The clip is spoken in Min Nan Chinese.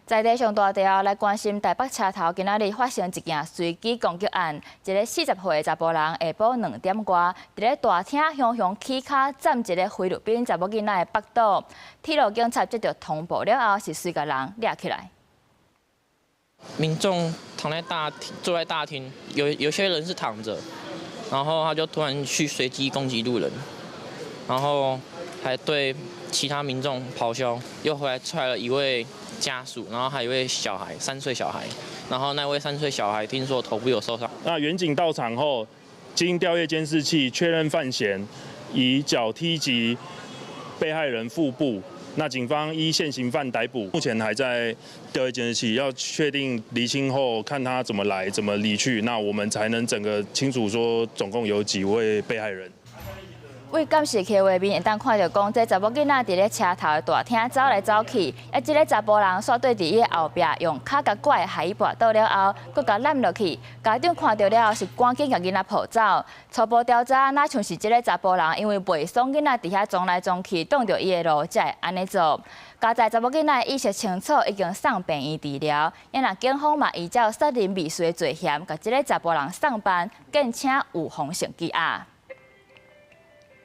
在地上大條來關心台北車頭今仔日發生一件隨機攻擊案，一个40歲的查埔人下晡2點外，佇咧大廳雄雄起跤斬一个菲律賓查某囡仔的腹肚，鐵路警察接到通報了後，是隨共人掠起來。民眾躺在大廳，坐在大廳，有些人是躺着，然後他就突然去隨機攻擊路人，然後還對其他民眾咆哮，又回來踹了一位家屬，然後還有一位小孩，三歲小孩，然後那位三歲小孩聽說頭部有受傷。那員警到場後，經調閱監視器確認犯嫌以腳踢擊被害人腹部，那警方依現行犯逮捕，目前還在調閱監視器，要確定釐清後，看他怎麼來，怎麼離去，那我們才能整個清楚說總共有幾位被害人。對監視器畫面會當看著講，這查某囡仔佇咧車頭的大廳走來走去，啊，這个查埔人煞對佇伊的後壁用跤共拐，予伊跋倒了後，閣共攬落去。家長看著了後是趕緊共囡仔抱走。初步調查，若像是這个查埔人因為袂爽囡仔佇遐撞來撞去，擋著伊的路，才會按呢做。佳哉查某囡仔意識清楚，已經送病院治療。啊若警方嘛依照殺人未遂的罪嫌，共這个查埔人送辦，建請預防性羈押。